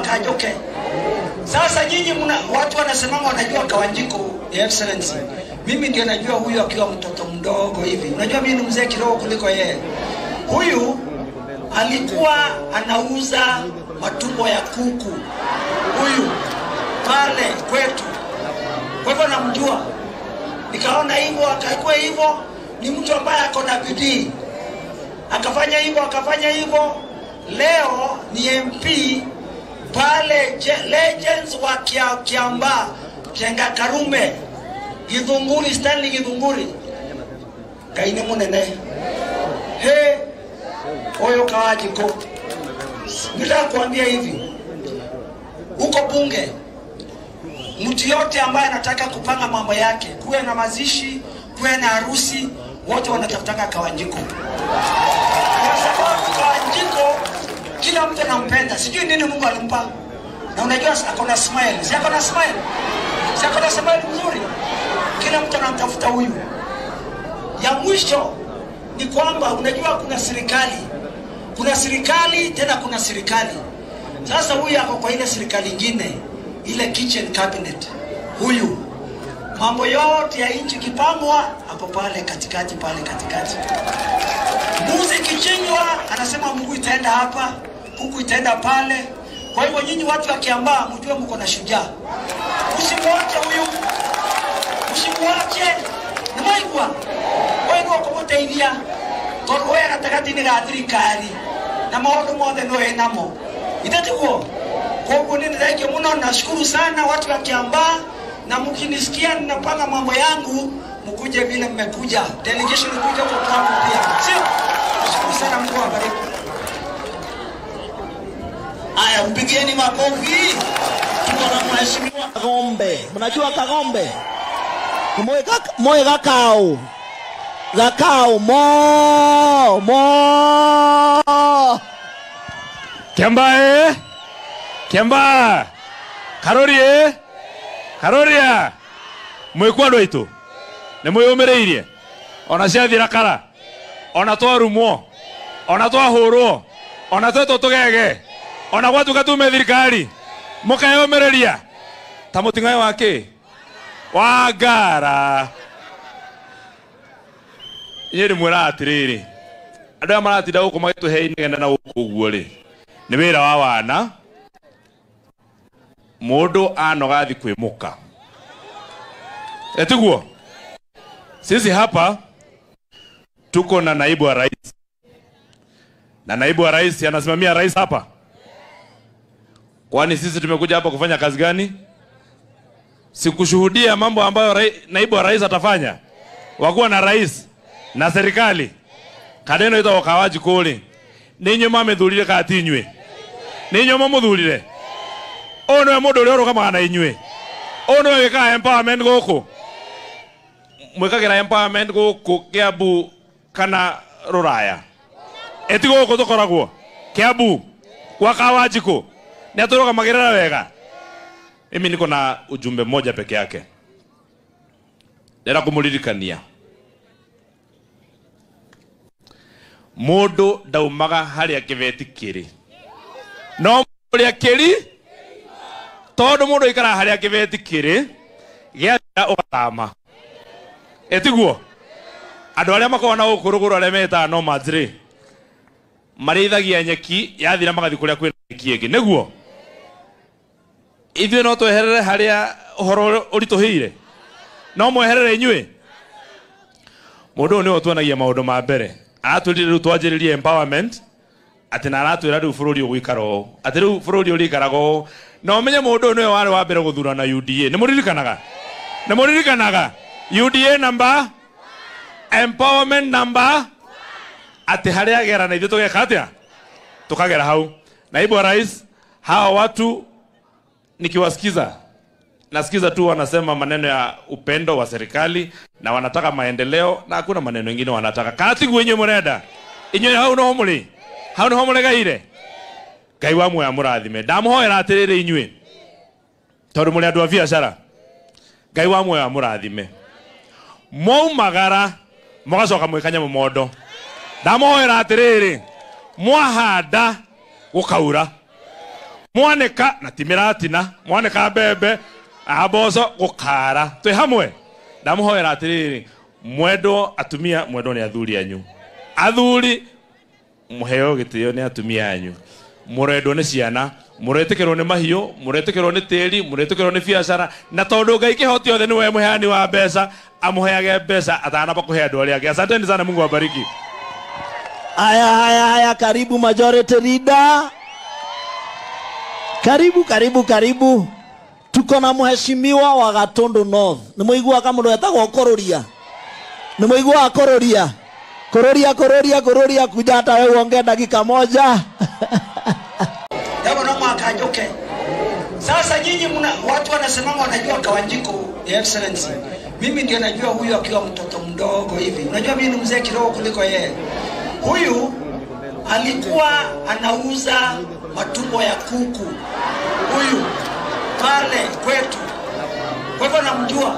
Kanjoke. Sasa nyinyi mna watu wanasemanga wanajua Kawanjiku, Your Excellency. Mimi ndio najua huyu akiwa mtoto mdogo hivi. Unajua mimi ni mzee kidogo kuliko yeye. Huyu alikuwa anauza matumbo ya kuku. Huyu pale kwetu. Kwa hivyo namjua. Nikaona hivyo akaikuwa hivyo, ni mtu ambaye ako na bidii. Akafanya hivyo, akafanya hivyo. Leo ni MP pale Legends wa Kiambaa, Jenga Karume, Githunguri, Stanley Githunguri. Kaine munene. He, oyo Kawanjiku. Nitaka kuambia hivi. Huko bunge, mtu yote ambaye anataka kupanga mambo yake, kuwe na mazishi, kuwe na harusi, wote wanatafutaka Kawanjiku. Kwa sababu Kawanjiku kila mtu anampenda. Sijui nini Mungu alimpa. Na unajua ako na smile. Si ako na smile? Si ako na smile mzuri? Kila mtu anamtafuta huyu. Ya mwisho ni kwamba unajua kuna serikali. Kuna serikali tena kuna serikali. Sasa huyu ako kwa ile serikali nyingine, ile kitchen cabinet. Huyu mambo yote ya nchi kipangwa hapo pale katikati, pale katikati. Mbuzi kichinjwa anasema mguu itaenda hapa, huku itaenda pale. Kwa hivyo nyinyi watu wa Kiambaa mjue mko na shujaa. Usimwache huyu. Usimwache. Ni mwaigwa. Wewe ndio ukomoteithia. Tondu we gatagatĩ-inĩ ga thirikari na maũndũ mothe nĩwe namo. Itetiguo. Koguo nĩ thengiũ mũno, nashukuru sana watu wa Kiambaa, na mkinisikia ninapanga mambo yangu mkuje vile mmekuja. Delegation kuja kwa kwangu pia. Sio? Nashukuru sana, Mungu awabariki. Aya, mpigieni makofi. Tuko na mheshimiwa Kagombe. Mnajua Kagombe? Moe gakao. Gakao mo mo. Kiambaa eh? Kiambaa. Karori eh? Karoria. Mwikwa andũ aitũ. Nĩ mwĩyũmĩrĩirie. Ona ciathira kara. Ona twarumwo. Ona twahũrwo. Ona twetwo tũgege. Ona gwatuka tume thirikari. Mũkeyũmĩrĩria. Ta mũting'aĩ wa kĩ? Wa ngara. Inyuĩ ndĩmwĩraga atĩrĩrĩ, andũ aya maratinda gũkũ magĩtũhe inegene na gũkũ ũguo rĩ, nĩ wĩra wa wana. Mũndũ anoga athi kwĩmũka. Etiguo? Sisi hapa tuko na naibu wa rais. Na naibu wa rais anasimamia rais hapa. Kwani sisi tumekuja hapa kufanya kazi gani? Sikushuhudia mambo ambayo naibu wa rais atafanya. Wakuwa na rais na serikali. Kadeno ita wakawaji kule. Ninyo mamethurire ka ti inyuĩ? Ninyo mamuthurire? Ũyũ nĩwe mũndũ ũrĩa ũrũgamaga na inyuĩ. Ũyũ nĩwe wĩkaga empowerment gũkũ. Mwĩkagĩra empowerment gũkũ Kiambu kana Rũraya. Ĩti gũkũ tũkoragwo Kiambu kwa Kawanjiku. Nĩ atũrũgamagĩrĩra wega. Mimi niko na ujumbe mmoja peke yake. Ndĩrenda kũmũririkania. Mũndũ ndaumaga harĩa kĩbeti kĩrĩ. No ũrĩa kĩri, tondũ mũndũ aikaraga harĩa kĩbeti kĩrĩ, gĩathira ũgathama. Ĩtiguo? Andũ arĩa makoragwo na gũkũ rũgũrũ arĩa metaga nomads rĩ, marĩithagia nyeki, yathira magathiĩ kũrĩa kwĩna nyeki ĩngĩ. Nĩguo? Ithuĩ no tweherere harĩa ũhoro ũritũhĩire. No mweherere inyuĩ. Mũndũ ũyũ nĩwe ũtuonagia maũndũ ma mbere. Aratwĩrire rĩu twanjĩrĩrie empowerment, atĩ na aratwĩra rĩu bũrũri ũgũikara ũũ. Atĩ rĩu bũrũri ũrĩikaraga ũũ. Na ũmenye mũndũ ũyũ nĩwe warĩ wa mbere gũthurana UDA. Nĩ mũririkanaga? Nĩ mũririkanaga? UDA number, empowerment number, atĩ harĩa agera na ithuĩ tũgeka atĩa? Tukagera hau. Naibu wa rais, hawa watu nikiwasikiza, nasikiza tu wanasema maneno ya upendo wa serikali na wanataka maendeleo na hakuna maneno mengine wanataka. Kati gwenye murenda. Inyuĩ hau no mũrĩ. Hau no mũregaire. Ngai wa muoyo amũrathime. Ndamũhoera atĩrĩrĩ inyuĩ. Tondũ mũrĩ andũ a biacara. Ngai wa muoyo amũrathime. Mwaumagara mũgacoka mwĩ kanyamũ mondo. Ndamũhoera atĩrĩrĩ, mwahanda gũkaura. Mwaneka na ti mĩratina, mwaneka mbembe, mboco gũkara. Twĩ hamwe. Ndamũhoera atĩrĩrĩ, mwendwo atumia, mwendwo nĩ athuri anyu. Athuri mũheo gĩtĩo nĩ atumia anyu. Mũrendwo nĩ ciana, mũretĩkĩrwo nĩ mahiũ, mũretĩkĩrwo nĩ tĩri, mũretĩkĩrwo nĩ biacara, na tondũ Ngai kĩhoti othe nĩwe mũheani wa mbeca, amũheage mbeca atanamba kũhe andũ arĩa angĩ. Asanteni sana, Mungu awabariki. Haya, haya, haya, karibu majority leader. Karibu, karibu, karibu. Tuko na mheshimiwa wa Gatundu North. Nĩ mũiguaga mũndũ etagwo Kũrũria? Nĩ mũiguaga Kũrũria? Kũrũria, Kũrũria, Kũrũria, kuja hata wewe uongee dakika moja. Ndabona mwaka njoke. Sasa nyinyi mna watu wanasemanga wanajua Kawanjiku, Your Excellency. Mimi ndio najua huyu akiwa mtoto mdogo hivi. Unajua mimi ni mzee kidogo kuliko yeye. Huyu alikuwa anauza matumbo ya kuku. Huyu pale kwetu. Kwa hivyo namjua.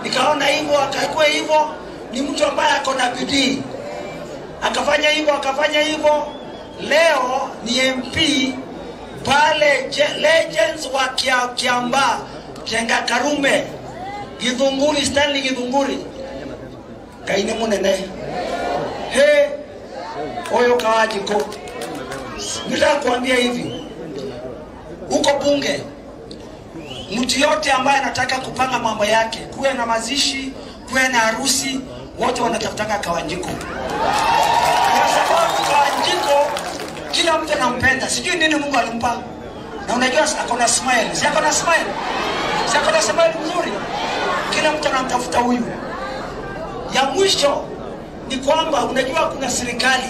Nikaona hivyo akakuwa hivyo, ni mtu ambaye ako na bidii. Akafanya hivyo, akafanya hivyo. Leo ni MP pale Legends wa Kiambaa, Jenga Karume, Githunguri, Stanley Githunguri. Kaine munene. He, oyo Kawanjiku. Nitaka kuambia hivi. Huko bunge, mtu yote ambaye anataka kupanga mambo yake, kuwe na mazishi, kuwe na harusi, wote wanatafutanga Kawanjiku. Kwa sababu Kawanjiku kila mtu anampenda. Sijui nini Mungu alimpa. Na unajua ako na smile. Si ako na smile? Si ako na smile mzuri? Kila mtu anamtafuta huyu. Ya mwisho ni kwamba unajua kuna serikali.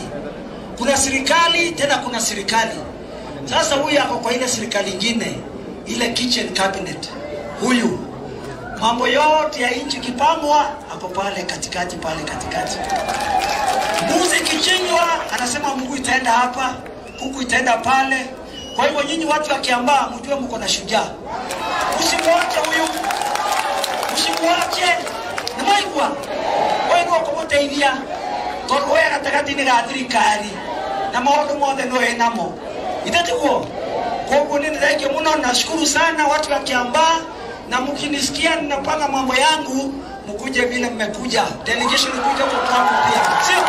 Kuna serikali tena kuna serikali. Sasa huyu ako kwa ile serikali nyingine, ile kitchen cabinet. Huyu mambo yote ya nchi kipangwa hapo pale katikati, pale katikati. Mbuzi kichinjwa anasema mguu itaenda hapa, huku itaenda pale. Kwa hivyo nyinyi watu wa Kiambaa mjue mko na shujaa. Usimwache huyu. Usimwache. Ni mwaigwa. Wewe ndio ukomuteithia. Tondu we gatagatĩ-inĩ ga thirikari na maũndũ mothe nĩwe namo. Ithetiguo. Koguo nĩ thengiũ mũno, nashukuru sana watu wa Kiambaa, na mkinisikia ninapanga mambo yangu mkuje vile mmekuja. Delegation kuja kwa kwangu pia. Sio?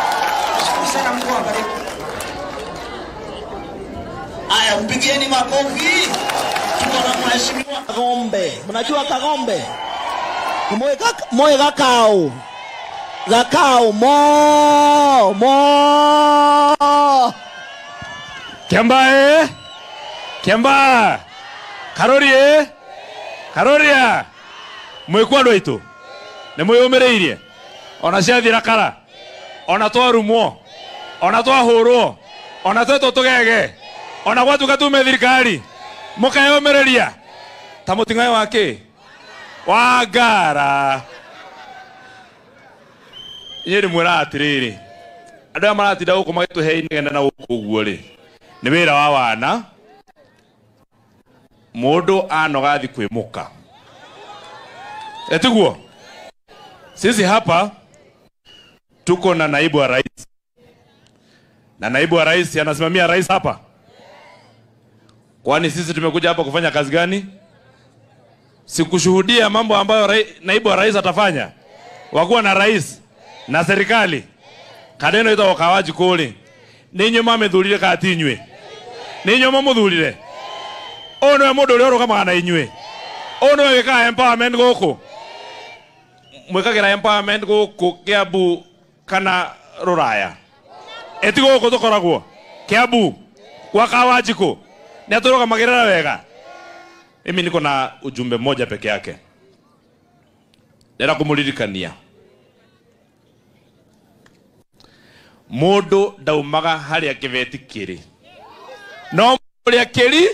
Nashukuru sana, Mungu awabariki. Aya, mpigieni makofi. Tuko na mheshimiwa Kagombe. Mnajua Kagombe? Moe gakao. Gakao mo mo. Kiambaa Kiambaa. Karorie. Karoria. Mwikwa andũ aitũ. Nĩ mwĩyũmĩrĩirie. Ona ciathira kara. Ona twarumwo. Ona twahũrwo. Ona twetwo tũgege. Ona gwatuka tume thirikari. Mũkeyũmĩrĩria. Ta mũting'ae wa kĩ? Wa ngara. Inyuĩ ndĩmwĩraga atĩrĩrĩ, andũ aya maratinda gũkũ magĩtũhe inegene na gũkũ ũguo rĩ, nĩ wĩra wa wana. Mũndũ anoga athi kwĩmũka. Etiguo? Sisi hapa tuko na naibu wa rais. Na naibu wa rais anasimamia rais hapa. Kwani sisi tumekuja hapa kufanya kazi gani? Sikushuhudia mambo ambayo naibu wa rais atafanya. Wakuwa na rais na serikali. Kadeno ita wakawaji kule. Ninyo mamethurire ka ti inyuĩ? Ninyo mamuthurire? Ũyũ nĩwe mũndũ ũrĩa ũrũgamaga na inyuĩ. Ũyũ nĩwe wĩkaga empowerment gũkũ. Mwĩkagĩra empowerment gũkũ Kiambu kana Rũraya. Ĩti gũkũ tũkoragwo Kiambu kwa Kawanjiku. Nĩ atũrũgamagĩrĩra wega. Mimi niko na ujumbe mmoja peke yake. Ndĩrenda kũmũririkania. Mũndũ ndaumaga harĩa kĩbeti kĩrĩ. No ũrĩa kĩri,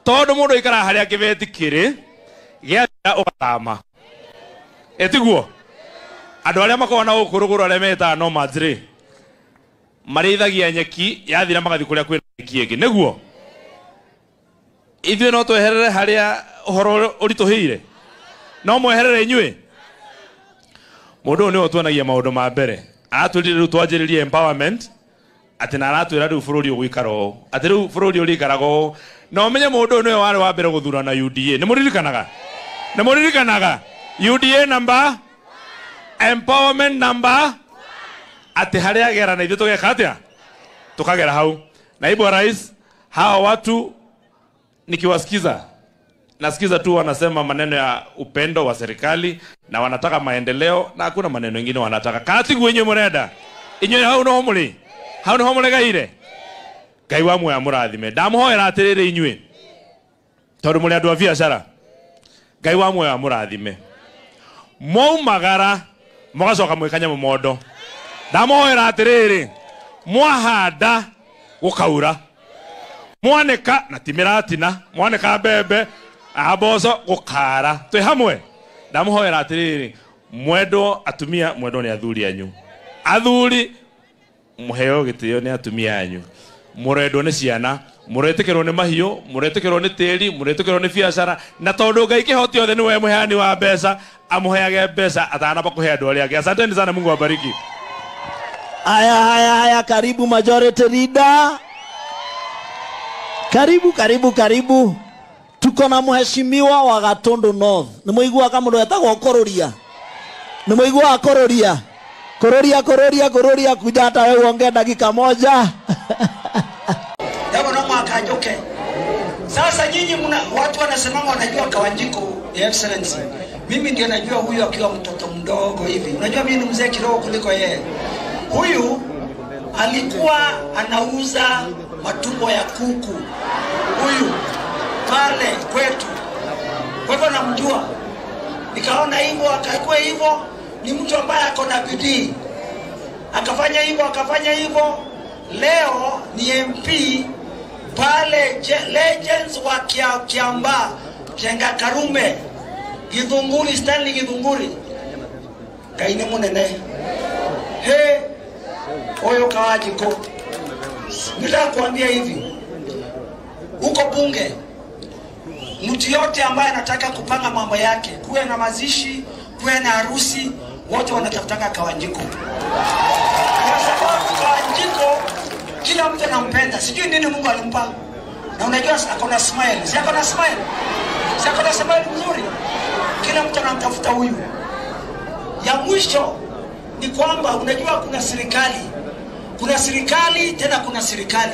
tondũ mũndũ aikaraga harĩa kĩbeti kĩrĩ, gĩathira ũgatama. Ĩtiguo? Andũ arĩa makoragwo na gũkũ rũgũrũ arĩa metaga nomads rĩ, marĩithagia nyeki, yathira magathiĩ kũrĩa kwĩna nyeki ĩngĩ. Nĩguo? Ithuĩ no tweherere harĩa ũhoro ũritũhĩire? No mweherere inyuĩ? Mũndũ ũyũ nĩwe ũtuonagia maũndũ ma mbere. Aratwĩrire rĩu twanjĩrĩrie empowerment, Atĩ na aratwĩra rĩu bũrũri ũgũikara ũũ, atĩ rĩu bũrũri ũrĩikaraga ũũ. Na ũmenye mũndũ ũyũ nĩwe warĩ wa mbere gũthurana UDA. Nĩ mũririkanaga? Nĩ mũririkanaga? UDA number, empowerment number, atĩ harĩa agera na ithuĩ tũgeka atĩa? Tukagera hau. Naibu wa rais, hawa watu nikiwasikiza nasikiza tu wanasema maneno ya upendo wa serikali na wanataka maendeleo na hakuna maneno mengine wanataka. Kati gwenye murenda inywe hau no muri hau no muregaire. Ngai wa muoya murathime. Ndamuhoera atiriri inywe tondu muri andu a biacara. Ngai wa muoya murathime. Mwaumagara mugacoka mwikanya mumondo. Ndamuhoera atiriri mwahanda gukaura, mwaneka na ti miratina, mwaneka mbembe amboco gukara. Twi hamwe. Ndamuhoera atiriri mwendwo atumia, mwendwo ni athuri anyu, athuri muheo gitio ni atumia anyu, murendwo ni ciana, muretikirwo ni mahiũ, muretikirwo ni tĩri, muretikirwo ni biacara. Na tondu Ngai kĩhoti othe niwe mũheani wa mbeca, amũheage mbeca atanamba kũhe andũ arĩa angĩ. Asanteni sana, Mungu awabariki. Haya, haya, haya, karibu majority leader. Karibu, karibu, karibu. Tuko na mheshimiwa wa Gatundu North. Nĩ mũiguaga mũndũ etagwo Kũrũria? Nĩ mũiguaga Kũrũria? Kũrũria, Kũrũria, Kũrũria, kuja hata wewe uongee dakika moja. Ndio na mwaka njoke. Sasa nyinyi mna watu wanasema wanajua Kawanjiku, Your Excellency. Mimi ndio najua huyu akiwa mtoto mdogo hivi. Unajua mimi ni mzee kidogo kuliko yeye. Huyu alikuwa anauza matumbo ya kuku. Huyu pale kwetu. Kwa hivyo namjua. Nikaona hivyo akakuwa hivyo, ni mtu ambaye ako na bidii. Akafanya hivyo, akafanya hivyo. Leo ni MP pale Legends wa Kiambaa, Jenga Karume, Githunguri, Stanley Githunguri. Kaine munene. He, oyo Kawanjiku. Nitaka kuambia hivi. Huko bunge, mtu yote ambaye anataka kupanga mambo yake, kuwe na mazishi, kuwe na harusi, wote wanatafutaka Kawanjiku. Kwa sababu Kawanjiku kila mtu anampenda. Sijui nini Mungu alimpa. Na unajua ako na smile. Si ako na smile? Si ako na smile mzuri? Kila mtu anamtafuta huyu. Ya mwisho ni kwamba unajua kuna serikali. Kuna serikali tena kuna serikali.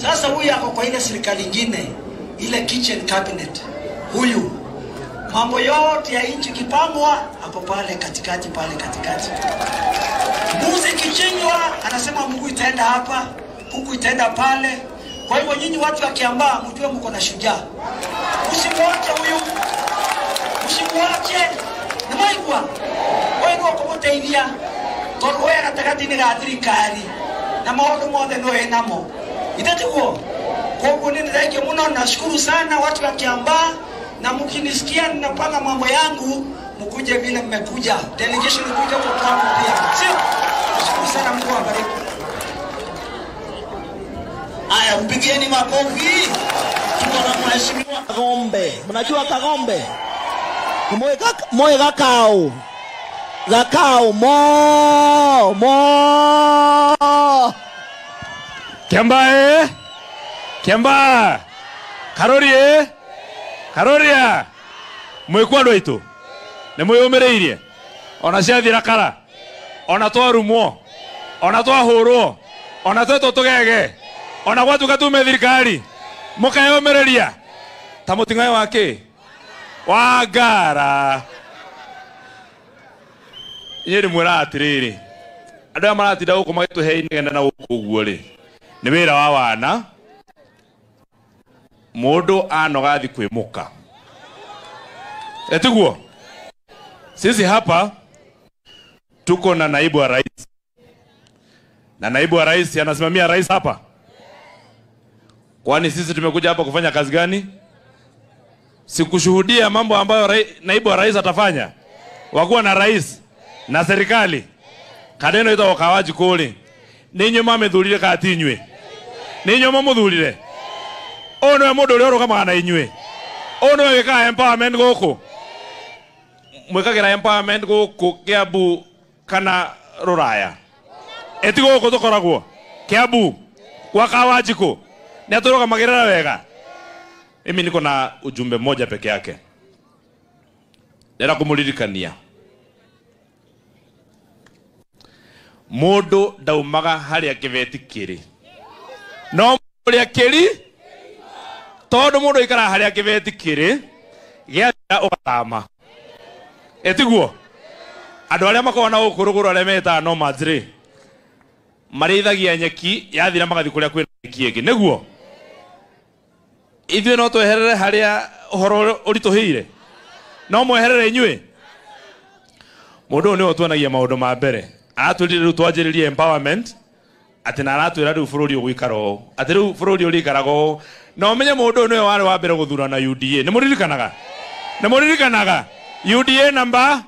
Sasa huyu ako kwa ile serikali nyingine, ile kitchen cabinet. Huyu mambo yote ya nchi kipangwa hapo pale katikati, pale katikati. Mbuzi kichinjwa anasema mguu itaenda hapa, huku itaenda pale. Kwa hivyo nyinyi watu wa Kiambaa mjue mko na shujaa. Usimwache huyu. Usimwache. Ni mwaigwa. Wewe ndio kumteithia. Tondu we gatagatĩ-inĩ ga thirikari na maũndũ mothe nĩwe wĩnamo. Ithetiguo? Koguo nĩ thengiũ mũno, nashukuru sana watu wa Kiambaa, na mkinisikia ninapanga mambo yangu mkuje vile mmekuja. Delegation kuja kwa kwangu pia. Sio? Nashukuru sana, Mungu awabariki. Aya, mpigieni makofi. Tuko na mheshimiwa Kagombe. Mnajua Kagombe? Moe gakao. Gakao mo mo. Kiambaa Kiambaa. Karori Karoria. Mwikuwa andũ aitũ. Nĩ mwĩyũmĩrĩirie. Ona ciathira kara. Ona twarumwo. Ona twahũrwo. Ona twetwo tũgege. Ona gwatuka tume thirikari. Mũkeyũmĩrĩria. Ta mũting'ae wa kĩ? Wa ngara. Inyuĩ ndĩmwĩraga atĩrĩrĩ, andũ aya maratinda gũkũ magĩtũhe inegene na gũkũ ũguo rĩ, nĩ wĩra wa wana. Mũndũ anoga athi kwĩmũka. Etiguo? Sisi hapa tuko na naibu wa rais. Na naibu wa rais anasimamia rais hapa. Kwani sisi tumekuja hapa kufanya kazi gani? Sikushuhudia mambo ambayo naibu wa rais atafanya. Wakuwa na rais na serikali. Kadeno ita wakawaji kule. Ninyo mamethurire ka ti inyuĩ? Ninyo mamuthurire? Ũyũ nĩwe mũndũ ũrĩa ũrũgamaga na inyuĩ. Ũyũ nĩwe wĩkaga empowerment gũkũ. Mwĩkagĩra empowerment gũkũ Kiambu kana Rũraya. Ĩti gũkũ tũkoragwo. Kiambu kwa Kawanjiku ni aturugamagirira wega. Mimi niko na ujumbe mmoja peke yake. Ndera kumuririkania. Mundu ndaumaga haria kibeti kiri. No muria kiri tondu mundu ikara haria kibeti kiri giathira ugathama. Etiguo andu aria makoragwo na guku ruguru aria metaga nomads ri marithagia nyeki yathira magathi kuria kwina nyeki ingi niguo ithuĩ no tweherere haria uhoro urituhire no mweherere inyuĩ. Mundu ũyũ nĩwe ũtuonagia maũndũ ma mbere. Aratwĩrire rĩu twanjĩrĩrie empowerment atĩ na aratwĩra rĩu bũrũri ũgũikara ũũ atĩ rĩu bũrũri ũrĩikaraga ũũ. Na ũmenye mũndũ ũyũ nĩwe warĩ wa mbere gũthurana UDA. Nĩ mũririkanaga? Nĩ mũririkanaga? UDA number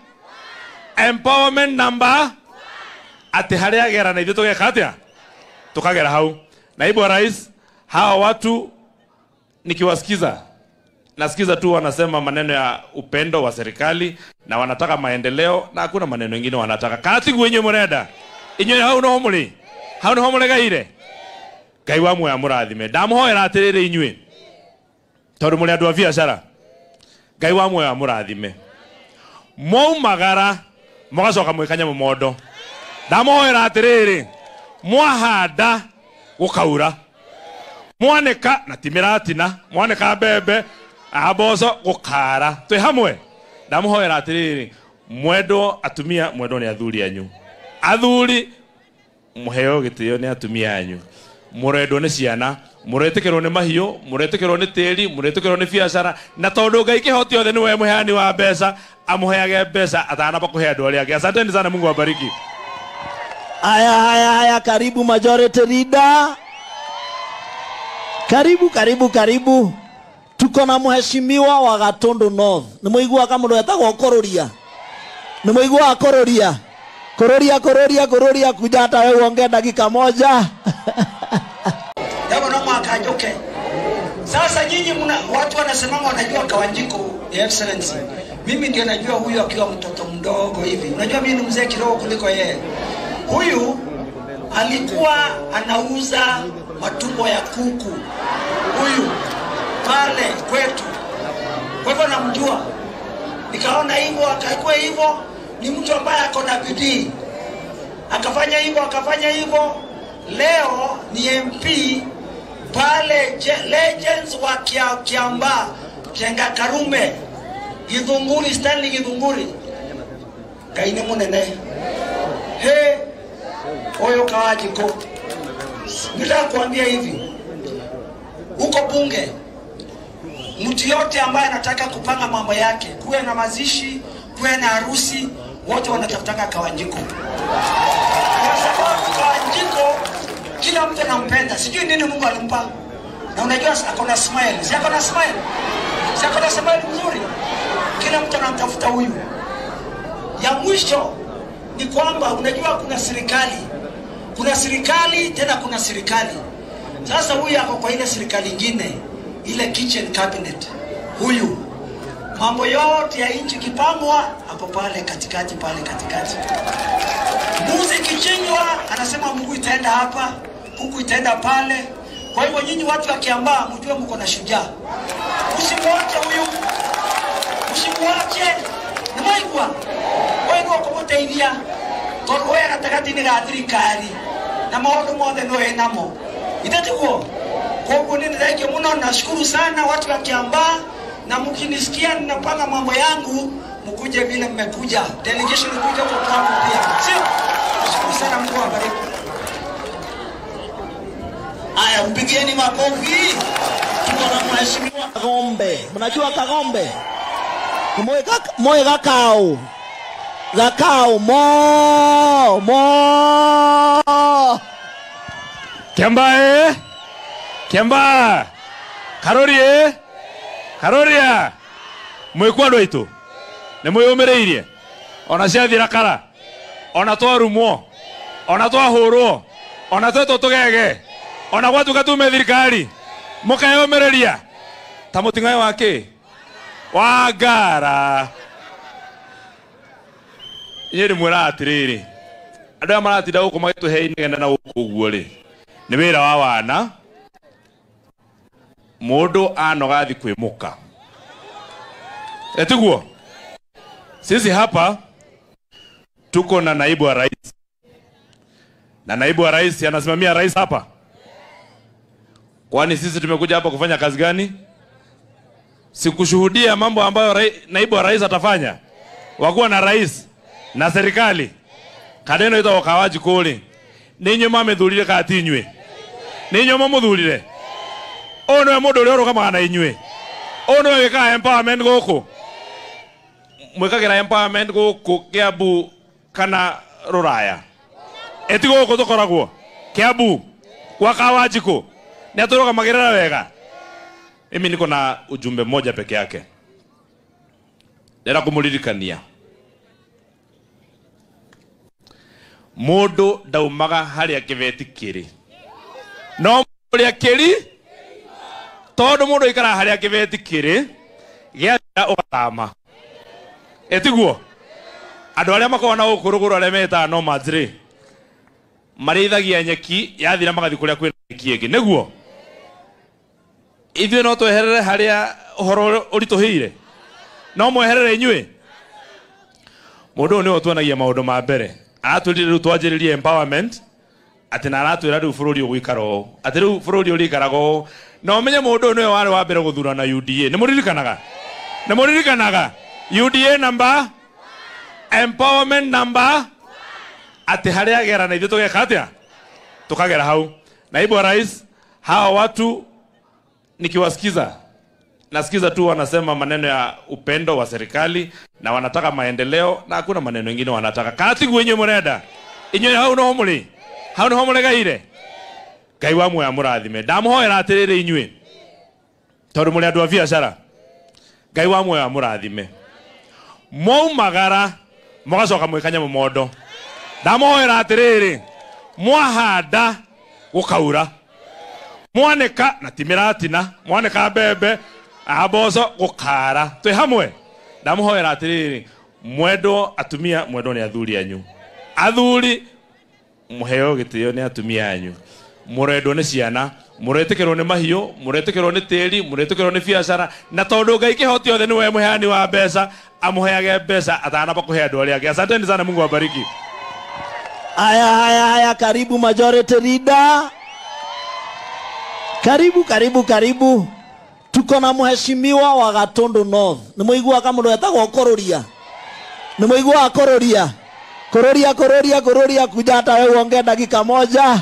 empowerment number atĩ harĩa agera na ithuĩ tũgeka atĩa? Tukagera hau. Naibu wa Rais, hawa watu nikiwasikiza nasikiza tu wanasema maneno ya upendo wa serikali na wanataka maendeleo na hakuna maneno mengine wanataka. Kati gwenye murenda inywe hau no muri hau no muregaire Ngai wa muoya murathime. Ndamuhoera atiriri inywe tondu muri andu a biacara. Ngai wa muoya murathime. Mwaumagara mugacoka mwikanya mumondo. Ndamuhoera atiriri mwahanda gukaura mwaneka na ti miratina mwaneka mbembe amboco gukara twi hamwe. Ndamuhoera atiriri mwendwo atumia mwendwo ni athuri anyu. Athuri muheo gitio ni atumia anyu. Murendwo ni ciana, muretikirwo ni mahiu, muretikirwo ni tiri, muretikirwo ni biacara na tondu Ngai kihoti othe niwe muheani wa mbeca amuheage mbeca atanamba kuhe andu aria angi. Asanteni sana, Mungu awabariki. Haya haya haya, karibu majority leader. Karibu karibu karibu. Tuko na mheshimiwa wa Gatundu North. Ni muiguaga mundu etagwo Kororia? Ni muiguaga Kororia? Kororia Kororia Kororia, kuja hata wewe uongee dakika moja. Ndabo no mwaka njoke. Sasa nyinyi mna watu wanasema wanajua Kawanjiku, Your Excellency. Mimi ndio najua huyu akiwa mtoto mdogo hivi. Unajua mimi ni mzee kidogo kuliko yeye. Huyu alikuwa anauza matumbo ya kuku. Huyu pale kwetu. Kwa hivyo namjua. Nikaona hivyo akaikuwa hivyo, ni mtu ambaye ako na bidii. Akafanya hivyo, akafanya hivyo. Leo ni MP pale Legends wa Kiambaa, Jenga Karume, Githunguri, Stanley Githunguri. Ngai nĩ mũnene. He, oyo Kawanjiku. Nitaka kuambia hivi. Huko bunge mtu yote ambaye anataka kupanga mambo yake, kuwe na mazishi, kuwe na harusi, wote wanatafutaka Kawanjiku. Kwa sababu Kawanjiku kila mtu anampenda. Sijui nini Mungu alimpa. Na unajua ako na smile. Si ako na smile? Si ako na smile nzuri? Kila mtu anamtafuta huyu. Ya mwisho ni kwamba unajua kuna serikali. Kuna serikali tena kuna serikali. Sasa huyu ako kwa ile serikali nyingine, ile kitchen cabinet. Huyu mambo yote ya nchi kipangwa hapo pale katikati, pale katikati. Mbuzi kichinjwa anasema mguu itaenda hapa, huku itaenda pale. Kwa hivyo nyinyi watu wa Kiambaa mjue mko na shujaa. Usimwache huyu. Usimwache. Ni maigwa. Wewe ndio ukomuteithia. Tondu we gatagatĩ-inĩ ga thirikari na maũndũ mothe nĩwe namo. Itetiguo. Koguo nĩ thengiũ mũno, nashukuru sana watu wa Kiambaa, na mkinisikia ninapanga mambo yangu mkuje vile mmekuja. Delegation kuja kwa kwangu pia. Sio? Nashukuru sana, Mungu awabariki. Aya, mpigieni makofi. Tuko na mheshimiwa Kagombe. Mnajua Kagombe? Moe gakao. Gakao mo mo. Kiambaa eh? Kiambaa. Karori eh? Karoria. Mwikwa andu aitu. Ni mwiyumireirie. Ona ciathira kara. Ona twarumwo. Ona twahurwo. Ona twetwo tugege. Ona gwatuka tume thirikari. Mukeyumireria. Ta muting'ae wa ki? Wa ngara. Inyuĩ ndĩmwĩraga atĩrĩrĩ, andũ aya maratinda gũkũ magĩtũhe inegene na gũkũ ũguo rĩ, Nĩ wĩra wa wana mũndũ anoga thi kwĩmũka. Etiguo sisi hapa tuko na naibu wa rais, na naibu wa rais anasimamia rais hapa. Kwani sisi tumekuja hapa kufanya kazi gani? Sikushuhudia mambo ambayo naibu wa rais atafanya. Wakuwa na rais na serikali kadeno ita wakawaji kule ninyo mamethurire kati inywe ninyo mamuthurire ũyũ nĩwe mũndũ ũrĩa ũrũgamaga na inyuĩ ũyũ nĩwe wĩkaga empowerment gũkũ mwĩkagĩra empowerment gũkũ Kiambu kana Rũraya ĩti gũkũ tũkoragwo Kiambu kwa Kawanjikũ nĩ atũrũgamagĩrĩra wega. Mimi niko na ujumbe mmoja peke yake, ndĩrenda kũmũririkania mũndũ ndaumaga harĩa kĩbeti kĩrĩ no ũrĩa kĩri tondu mundu ikara haria kibeti kiri giathira ugatama etiguo andu aria makoragwo na guku ruguru aria metaga nomads ri marithagia nyeki yathira magathi kuria kwina nyeki ingi niguo ithuĩ no tweherere haria uhoro urituhire no mweherere inyuĩ. Mundu ũyũ nĩwe ũtuonagia maũndũ ma mbere aratwĩrire rĩu twanjĩrĩrie empowerment atĩ na aratwĩra rĩu bũrũri ũgũikara ũũ atĩ rĩu bũrũri ũrĩikaraga ũũ na ũmenye mũndũ ũyũ nĩwe warĩ wa mbere gũthurana UDA. Nĩmũririkanaga? Nĩmũririkanaga UDA number empowerment number atĩ harĩa agera na ithuĩ tũgeka atĩa tukagera hau. Naibu wa rais, hawa watu nikiwasikiza nasikiza tu wanasema maneno ya upendo wa serikali na wanataka maendeleo na hakuna maneno mengine wanataka. Kati gwenye murenda inywe hau no muri hau no muregaire Ngai wa muoya murathime. Ndamuhoera atiriri inywe tondu muri andu a biacara, Ngai wa muoya murathime mwaumagara mugacoka mwikanya mumondo. Ndamuhoera atiriri mwahanda gukaura mwaneka na ti miratina mwaneka mbembe amboco gukara twi hamwe. Ndamuhoera atiriri mwendwo atumia mwendwo ni athuri anyu athuri muheo gitio ni atumia anyu murendwo ni ciana muretikirwo ni mahiũ muretikirwo ni tĩri muretikirwo ni biacara na tondu Ngai kĩhoti othe niwe mũheani wa mbeca amũheage mbeca atanamba kũhe andũ arĩa angĩ. Asanteni sana, Mungu awabariki. Haya haya haya, karibu majority leader. Karibu karibu karibu. Tuko na mheshimiwa wa Gatundu North. Nĩ mũiguaga mũndũ etagwo Kũrũria? Nĩ mũiguaga Kũrũria? Kũrũria kũrũria kũrũria, kuja hata wewe uongee dakika moja.